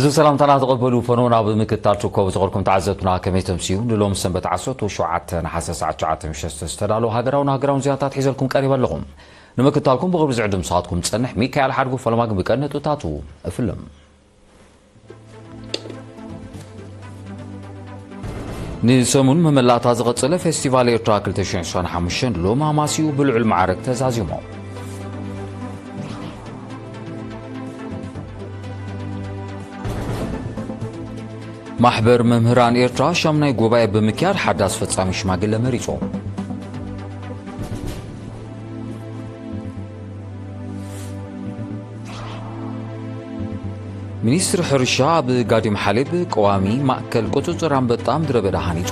እዚ ሰላምታና ተቐበሉ። ፈኖ ናብ ምክትታል ትርከቡ ዝኸርኩም ተዓዘብትና ከመይ ተምስዩ? ንሎም ሰንበት ዓሰርተ ሸውዓተ ነሓሰ ሰዓት ትሽዓተ ምሸት ዝተዳለዉ ሃገራውን ሃገራውን ዜናታት ሒዘልኩም ቀሪበ ኣለኹም። ንምክትታልኩም ብኽብሪ ዝዕድም ንስኻትኩም ዝጸንሕ ሚካኤል ሓድጉ። ፈለማ ግን ብቀንዲ ነጥብታቱ እፍልም። ንሰሙን መመላእታ ዝቐጸለ ፌስቲቫል ኤርትራ ክልተ ሽሕን ዕስራን ሓሙሽተን ሎም ኣማሲኡ ብልዑል ማዕረግ ተዛዚሙ። ማሕበር መምህራን ኤርትራ ሻምናይ ጉባኤ ብምክያድ ሓዳስ ፈጻሚ ሽማግለ መሪጹ። ሚኒስትሪ ሕርሻ ኣብ ጋዲም ሓሌብ ቀዋሚ ማእከል ቁጽጽር ኣንበጣ ምድረ በዳ ሃኒጹ።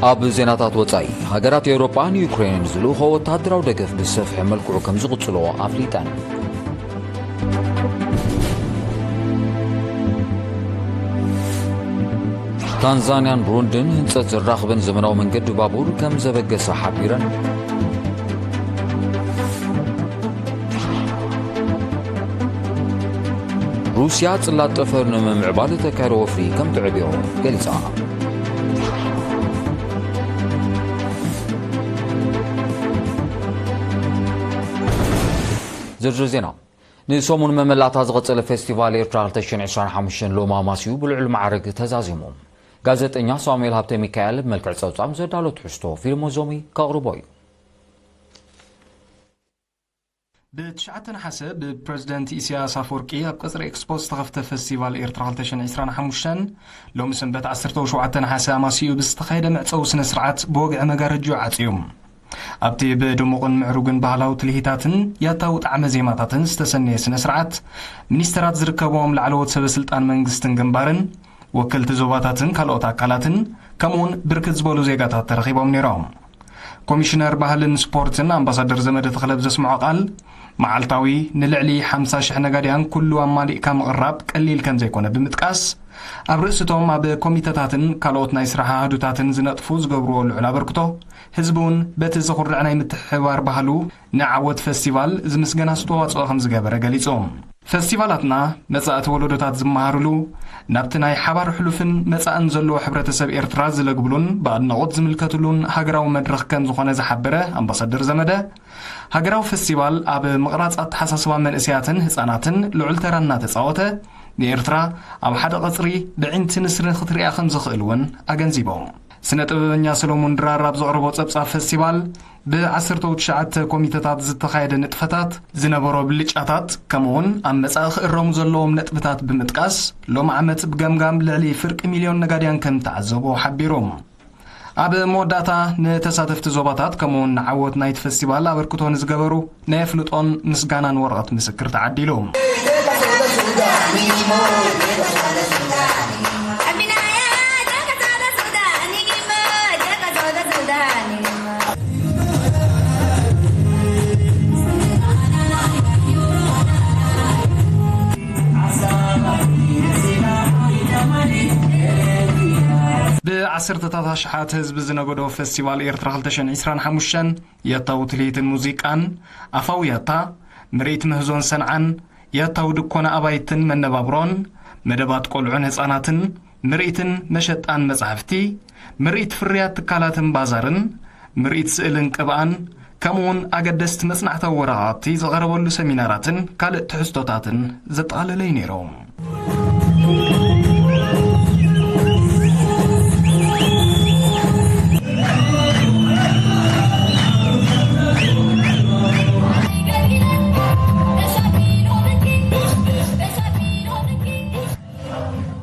ኣብ ዜናታት ወጻኢ፣ ሃገራት ኤውሮጳ ንዩክሬን ዝልእኾ ወተሃደራዊ ደገፍ ብሰፍሐ መልክዑ ከም ዝቕጽሎ ኣፍሊጠን። ታንዛንያን ብሩንድን ህንጸት ዘራኽበን ዘመናዊ መንገዲ ባቡር ከም ዘበገሳ ሓቢረን። ሩስያ ጽላት ጠፈር ንምምዕባል እተካየዶ ወፍሪ ከም ትዕብዮ ገሊጻ። ዝርዝር ዜና። ንሰሙን መመላእታ ዝቐጸለ ፌስቲቫል ኤርትራ ክልተ ሽሕን ዕስራን ሓሙሽተን ሎም ኣማሲኡ ብልዑል ማዕረግ ተዛዚሙ። ጋዜጠኛ ሳሙኤል ሃብተ ሚካኤል ብመልክዕ ጸብጻብ ዘዳሎ ትሕዝቶ ፊልሞን ዞሚ ከቕርቦ እዩ። ብትሽዓተ ነሓሰ ብፕረዚደንት ኢሳያስ ኣፈወርቂ ኣብ ቀጽሪ ኤክስፖ ዝተኸፍተ ፌስቲቫል ኤርትራ ክልተ ሽሕን ዕስራን ሓሙሽተን ሎሚ ሰንበት ዓሰርተ ሸውዓተ ነሓሰ ኣማሲኡ ብዝተኻየደ መዕጸዊ ስነ ስርዓት ብወግዒ መጋረጅኡ ዓጽዩ። ኣብቲ ብድሙቕን ምዕሩግን ባህላዊ ትልሂታትን ያታዊ ጣዕመ ዜማታትን ዝተሰነየ ስነ ስርዓት፣ ሚኒስተራት ዝርከብዎም ላዕለዎት ሰበ ስልጣን መንግስትን ግንባርን፣ ወከልቲ ዞባታትን ካልኦት ኣካላትን፣ ከምኡውን ብርክት ዝበሉ ዜጋታት ተረኺቦም ነይሮም። ኮሚሽነር ባህልን ስፖርትን ኣምባሳደር ዘመደ ተኽለ ብዘስምዖ ቃል፣ መዓልታዊ ንልዕሊ ሓምሳ ሽሕ ነጋድያን ኩሉ ኣማሊእካ ምቕራብ ቀሊል ከም ዘይኮነ ብምጥቃስ፣ ኣብ ርእስቶም ኣብ ኮሚተታትን ካልኦት ናይ ስራሕ ኣሃዱታትን ዝነጥፉ ዝገብርዎ ልዑል ኣበርክቶ፣ ህዝቢ እውን በቲ ዘኹርዕ ናይ ምትሕብባር ባህሉ ንዓወት ፈስቲቫል ዝምስገን ኣስተዋጽኦ ከም ዝገበረ ገሊጹ። ፈስቲቫላትና መጻእቲ ወለዶታት ዝመሃርሉ፣ ናብቲ ናይ ሓባር ሕሉፍን መጻእን ዘለዎ ሕብረተሰብ ኤርትራ ዝለግብሉን ብኣድናቖት ዝምልከትሉን ሃገራዊ መድረኽ ከም ዝኾነ ዝሓበረ ኣምባሳደር ዘመደ፣ ሃገራዊ ፈስቲቫል ኣብ ምቕራጽ ኣተሓሳስባ መንእሰያትን ህጻናትን ልዑል ተራ እናተጻወተ፣ ንኤርትራ ኣብ ሓደ ቀጽሪ ብዒንቲ ንስሪ ንኽትሪኣ ከም ዝኽእል እውን ኣገንዚቦም። ስነ ጥበበኛ ሰሎሞን ድራር ኣብ ዘቕረቦ ጸብጻብ ፈስቲቫል፣ ብዓሰርተው ትሽዓተ ኮሚተታት ዝተኻየደ ንጥፈታት፣ ዝነበሮ ብልጫታት፣ ከምኡውን ኣብ መጻኢ ክእረሙ ዘለዎም ነጥብታት ብምጥቃስ፣ ሎም ዓመት ብገምጋም ልዕሊ ፍርቂ ሚልዮን ነጋድያን ከም ተዓዘቦ ሓቢሩ። ኣብ መወዳእታ፣ ንተሳተፍቲ ዞባታት ከምኡውን ንዓወት ናይቲ ፈስቲቫል ኣበርክቶ ንዝገበሩ ናይ ኣፍልጦን ምስጋናን ወረቐት ምስክር ተዓዲሉ። ብዓሰርተታት ኣሽሓት ህዝቢ ዝነገዶ ፈስቲቫል ኤርትራ ክልተ ሽሕን ዕስራን ሓሙሽተን፣ ያታዊ ትልሂትን ሙዚቃን፣ ኣፋዊ ያታ፣ ምርኢት ምህዞን ሰንዓን፣ ያታዊ ድኮና ኣባይትን መነባብሮን፣ መደባት ቆልዑን ህጻናትን፣ ምርኢትን መሸጣን መጻሕፍቲ፣ ምርኢት ፍርያት ትካላትን ባዛርን፣ ምርኢት ስእልን ቅብኣን፣ ከምኡውን ኣገደስቲ መጽናዕታዊ ወረቓቕቲ ዝቐረበሉ ሰሚናራትን ካልእ ትሕዝቶታትን ዘጠቓለለ እዩ ነይሩ።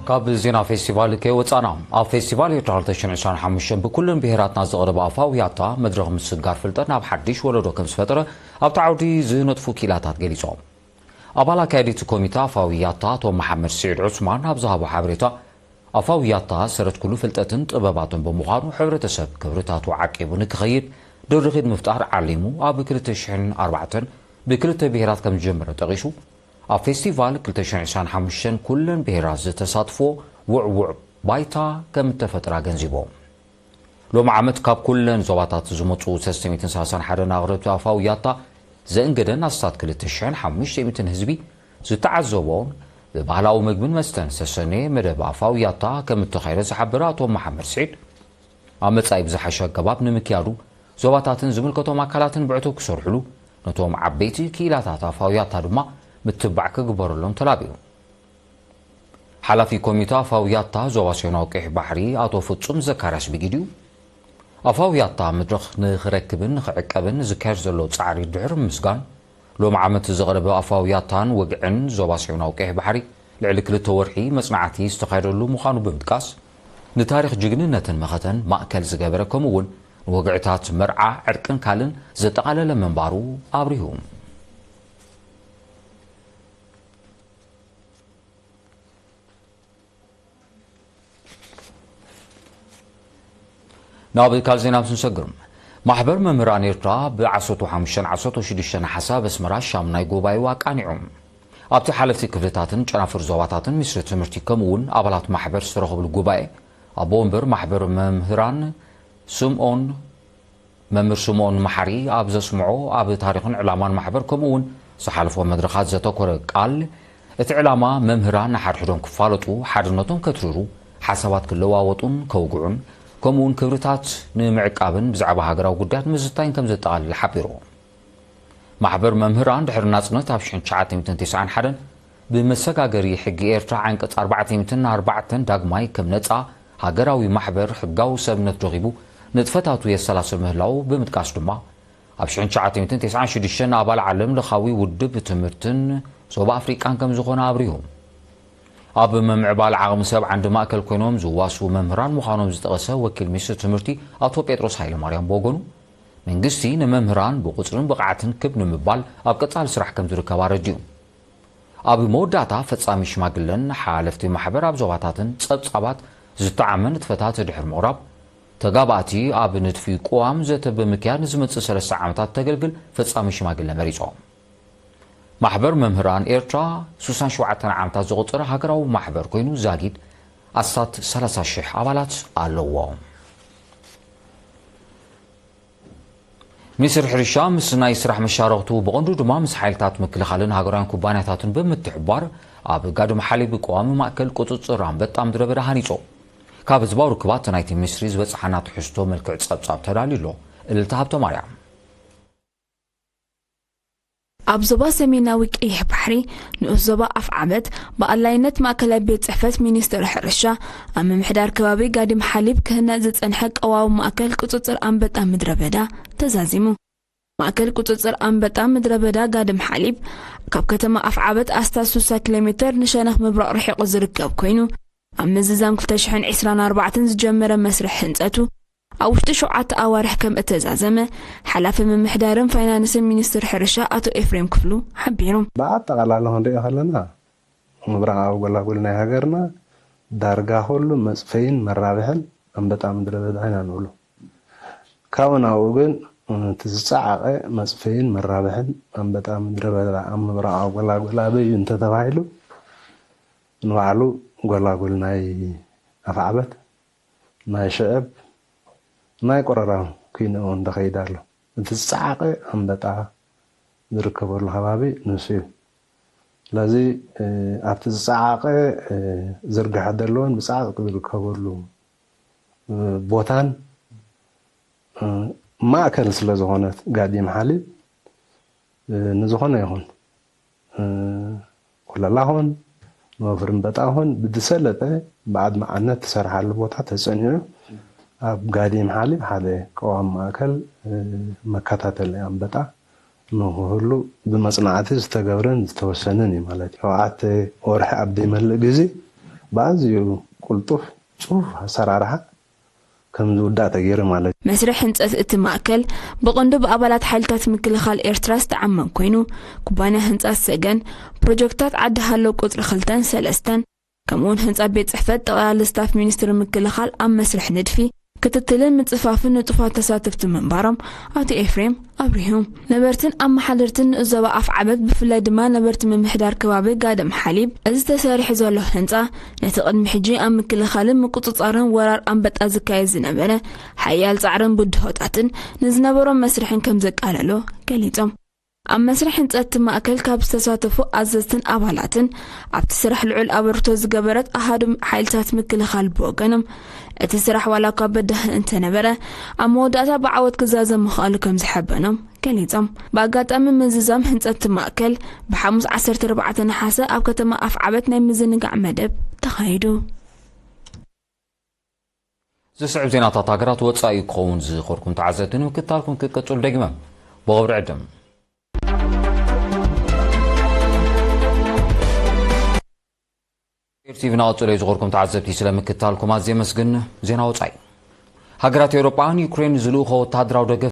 ካብ ዜና ፌስቲቫል ከይወጻና፣ ኣብ ፌስቲቫል ኤርትራ ክልተ ሽሕን ዕስራን ሓሙሽተን ብኩለን ብሄራትና ዝቐረበ ኣፋዊ ያታ መድረኽ ምስግጋር ፍልጠት ናብ ሓድሽ ወለዶ ከም ዝፈጠረ ኣብቲ ዓውዲ ዝነጥፉ ክኢላታት ገሊጾም። ኣባል ኣካያዲት ኮሚተ ኣፋዊ ያታ ኣቶ መሓመድ ስዒድ ዑስማን ኣብ ዝሃቦ ሓበሬታ፣ ኣፋዊ ያታ ሰረት ኩሉ ፍልጠትን ጥበባትን ብምዃኑ፣ ሕብረተሰብ ክብርታቱ ዓቂቡ ንክኸይድ ድርኺት ምፍጣር ዓሊሙ ኣብ ክልተ ሽሕን ኣርባዕተን ብክልተ ብሄራት ከም ዝጀመረ ጠቒሱ፣ ኣብ ፌስቲቫል ክልተ ሽሕን ዕስራን ሓሙሽተን ኩለን ብሄራት ዝተሳትፎ ውዕዉዕ ባይታ ከም እተፈጥረ ኣገንዚቦም። ሎም ዓመት ካብ ኩለን ዞባታት ዝመጹ ሰለስተ ሚእትን ሰላሳን ሓደን ኣቕረብቲ ኣፋዊ ያታ ዘእንገደን ኣስታት ክልተ ሽሕን ሓሙሽተ ሚእትን ህዝቢ ዝተዓዘቦን ብባህላዊ ምግብን መስተን ዝተሰነየ መደብ ኣፋዊ ያታ ከም እተኻየደ ዝሓበረ ኣቶ መሓመድ ስዒድ፣ ኣብ መጻኢ ብዝሓሸ ኣገባብ ንምክያዱ ዞባታትን ዝምልከቶም ኣካላትን ብዕቱብ ክሰርሕሉ፣ ነቶም ዓበይቲ ክኢላታት ኣፋዊ ያታ ድማ ምትባዕ ክግበረሎም ተላቢዩ። ሓላፊ ኮሚተ ኣፋዊ ያታ ዞባ ሲዮናዊ ቀይሕ ባሕሪ ኣቶ ፍጹም ዘካርያስ ብጊዲኡ፣ ኣፋዊ ያታ መድረኽ ንኽረክብን ንኽዕቀብን ዝካየድ ዘሎ ጻዕሪ ድሕሪ ምስጋን፣ ሎም ዓመት ዝቐረበ ኣፋዊ ያታን ወግዕን ዞባ ሲዮናዊ ቀይሕ ባሕሪ ልዕሊ ክልተ ወርሒ መጽናዕቲ ዝተኻየደሉ ምዃኑ ብምጥቃስ፣ ንታሪኽ ጅግንነትን መኸተን ማእከል ዝገበረ ከምኡ እውን ንወግዕታት መርዓ፣ ዕርቅን ካልእን ዘጠቓለለ ምንባሩ ኣብሪሁ። ናብ ካልእ ዜና ምስ ንሰግር፣ ማሕበር መምህራን ኤርትራ ብ ዓሰርተ ሓሙሽተን ዓሰርተ ሽዱሽተን ነሓሰ ኣብ ኣስመራ ሻሙናይ ጉባኤኡ ኣቃኒዑ። ኣብቲ ሓለፍቲ ክፍልታትን ጨናፍር ዞባታትን ሚኒስትሪ ትምህርቲ ከምኡ እውን ኣባላት ማሕበር ዝተረኸብሉ ጉባኤ፣ ኣቦ ወንበር ማሕበር መምህራን ስምኦን መምህር ስምኦን መሓሪ ኣብ ዘስምዖ፣ ኣብ ታሪኽን ዕላማን ማሕበር ከምኡ እውን ዝሓለፎ መድረኻት ዘተኮረ ቃል፣ እቲ ዕላማ መምህራን ንሓድሕዶም ክፋለጡ፣ ሓድነቶም ከትርሩ፣ ሓሳባት ክለዋወጡን ከውግዑን፣ ከምኡ እውን ክብርታት ንምዕቃብን ብዛዕባ ሃገራዊ ጉዳያት ምዝታይን ከም ዘጠቓልል ሓቢሩ። ማሕበር መምህራን ድሕሪ ናጽነት ኣብ ሽሕን ትሽዓተ ሚእትን ተስዓን ሓደን ብመሰጋገሪ ሕጊ ኤርትራ ዓንቀጽ ኣርባዕተ ሚእትን ኣርባዕተን ዳግማይ ከም ነጻ ሃገራዊ ማሕበር ሕጋዊ ሰብነት ረኺቡ ንጥፈታቱ የሰላስል ምህላዉ ብምጥቃስ ድማ፣ ኣብ ሽሕን ትሽዓተ ሚእትን ተስዓን ሽዱሽተን ኣባል ዓለም ለኻዊ ውድብ ትምህርትን ዞባ ኣፍሪቃን ከም ዝኾነ ኣብሪሁ። ኣብ ምምዕባል ዓቕሚ ሰብ ዓንዲ ማእከል ኮይኖም ዝዋስኡ መምህራን ምዃኖም ዝጠቐሰ ወኪል ሚኒስትሪ ትምህርቲ ኣቶ ጴጥሮስ ሃይለማርያም ብወገኑ፣ መንግስቲ ንመምህራን ብቁጽርን ብቕዓትን ክብ ንምባል ኣብ ቀጻሊ ስራሕ ከም ዝርከብ ኣረዲኡ። ኣብ መወዳእታ ፈጻሚ ሽማግለን ሓለፍቲ ማሕበር ኣብ ዞባታትን ጸብጻባት ዝተዓመ ንጥፈታት ድሕሪ ምቕራብ፣ ተጋባእቲ ኣብ ንድፊ ቅዋም ዘተ ብምክያድ ንዝመጽእ ሰለስተ ዓመታት ተገልግል ፈጻሚ ሽማግለ መሪጾም። ማሕበር መምህራን ኤርትራ ሱሳን ሸውዓተን ዓመታት ዘቑጸረ ሃገራዊ ማሕበር ኮይኑ ዛጊድ ኣስታት ሰላሳ ሽሕ ኣባላት ኣለዎ። ሚኒስትሪ ሕርሻ ምስ ናይ ስራሕ መሻረኽቱ ብቐንዱ ድማ ምስ ሓይልታት ምክልኻልን ሃገራውያን ኩባንያታትን ብምትሕብባር ኣብ ጋድም ሓሊብ ቀዋሚ ማእከል ቁጽጽር ኣንበጣ ምድረ በዳ ሃኒጹ። ካብ ህዝባዊ ርክባት ናይቲ ሚኒስትሪ ዝበጽሓና ትሕዝቶ መልክዕ ጸብጻብ ተዳልዩ ኣሎ። እልልታ ሃብተማርያም። ኣብ ዞባ ሰሜናዊ ቀይሕ ባሕሪ ንኡስ ዞባ ኣፍዓበት ብኣድላይነት ማእከላይ ቤት ጽሕፈት ሚኒስትሪ ሕርሻ ኣብ ምምሕዳር ከባቢ ጋዲም ሓሊብ ክህነጽ ዝጸንሐ ቀዋዊ ማእከል ቁጽጽር ኣንበጣ ምድረ በዳ ተዛዚሙ። ማእከል ቁጽጽር ኣንበጣ ምድረ በዳ ጋድም ሓሊብ ካብ ከተማ ኣፍዓበት ኣስታት ስሳ ኪሎ ሜተር ንሸነኽ ምብራቕ ርሒቑ ዝርከብ ኮይኑ፣ ኣብ ምዝዛም ክልተ ሽሕን ዕስራን ኣርባዕተን ዝጀመረ መስርሕ ህንጸቱ ኣብ ውሽጢ ሸውዓተ ኣዋርሕ ከም እተዛዘመ ሓላፊ ምምሕዳርን ፋይናንስን ሚኒስትሪ ሕርሻ ኣቶ ኤፍሬም ክፍሉ ሓቢሩ። ብኣጠቓላሊ ክንሪኦ ከለና፣ ምብራቓዊ ጎላጉል ናይ ሃገርና ዳርጋ ኩሉ መጽፈይን መራብሕን ኣንበጣ ምድረ በዳ ኢና ንብሎ። ካብኡ ናብኡ ግን እቲ ዝጸዓቐ መጽፈይን መራብሕን ኣንበጣ ምድረ በዳ ኣብ ምብራቓዊ ጎላጉል ኣበይ እዩ እንተተባሂሉ፣ ንባዕሉ ጎላጉል ናይ ኣፍዓበት፣ ናይ ሽዕብ፣ ናይ ቆረራም ኩይኑ እውን ተኸይዱ ኣሎ። እቲ ዝጸዓቐ ኣንበጣ ዝርከበሉ ከባቢ ንሱ እዩ። ስለዚ፣ እ፣ ኣብቲ ዝጸዓቐ፣ እ፣ ዝርጋሐ ዘለዎን ብጻዕቂ ዝርከበሉ፣ እ፣ ቦታን፣ እ፣ ማእከል ስለ ዝኾነት ጋዲም ሓሊብ፣ እ፣ ንዝኾነ ይኹን፣ እ፣ ኮለላ ኹን፣ ንወፍሪ ኣንበጣ ኹን፣ ብዝሰለጠ ብኣድማዕነት ትሰርሓሉ ቦታ ተጸኒዑ፣ ኣብ ጋዲም ሓሊብ ሓደ ቀዋም ማእከል፣ እ፣ መከታተሊ ኣንበጣ ንክህሉ ብመጽናዕቲ ዝተገብረን ዝተወሰነን እዩ ማለት እዩ። ሸውዓተ ወርሒ ኣብ ዘይመልእ ግዜ ብኣዝዩ ቅልጡፍ፣ ጽፉፍ ኣሰራርሓ ከም ዝውዳእ ተገይሩ ማለት እዩ። መስርሕ ህንጸት እቲ ማእከል ብቐንዱ ብኣባላት ሓይልታት ምክልኻል ኤርትራ ዝተዓመም ኮይኑ፣ ኩባንያ ህንጻት ሰገን፣ ፕሮጀክታት ዓዲ ሃሎ ቁጽሪ ክልተን ሰለስተን፣ ከምኡውን ህንጻ ቤት ጽሕፈት ጠቕላሊ ስታፍ ሚኒስትሪ ምክልኻል ኣብ መስርሕ ንድፊ ክትትልን ምጽፋፍን ንጡፋት ተሳተፍቲ ምንባሮም ኣቶ ኤፍሬም ኣብሪሁ። ነበርትን ኣመሓደርትን ንኡስ ዞባ ኣፍዓበት፣ ብፍላይ ድማ ነበርቲ ምምሕዳር ከባቢ ጋደም ሓሊብ፣ እዚ ተሰሪሑ ዘሎ ህንጻ ነቲ ቅድሚ ሕጂ ኣብ ምክልኻልን ምቁጽጻርን ወራር ኣንበጣ ዝካየድ ዝነበረ ሓያል ጻዕርን ብድሆታትን ንዝነበሮም መስርሕን ከም ዘቃለሎ ገሊጾም። ኣብ መስርሕ ህንጸት እቲ ማእከል ካብ ዝተሳተፉ ኣዘዝትን ኣባላትን ኣብቲ ስራሕ ልዑል ኣበርክቶ ዝገበረት ኣሃዱ ሓይልታት ምክልኻል ብወገኖም፣ እቲ ስራሕ ዋላ እኳ በዳሂ እንተነበረ፣ ኣብ መወዳእታ ብዓወት ክዛዘም ምኽኣሉ ከም ዝሐበኖም ገሊጾም። ብኣጋጣሚ ምዝዛም ህንጸት እቲ ማእከል፣ ብሓሙስ ዓሰርተ ኣርባዕተ ነሓሰ ኣብ ከተማ ኣፍዓበት ናይ ምዝንጋዕ መደብ ተኻይዱ። ዝስዕብ ዜናታት ሃገራት ወጻኢ ክኸውን ዝኸርኩም ተዓዘብቲ ንምክትታልኩም ክቀጽሉ ደግመ ብኽብሪ ዕድም። ኤርቲቪ ናቐጽሎ እዩ ዝኸርኩም ተዓዘብቲ ስለምክትታልኩም ኣዝየ መስግን። ዜና ወጻኢ። ሃገራት ኤውሮጳ ንዩክሬን ዝልእኾ ወታደራዊ ደገፍ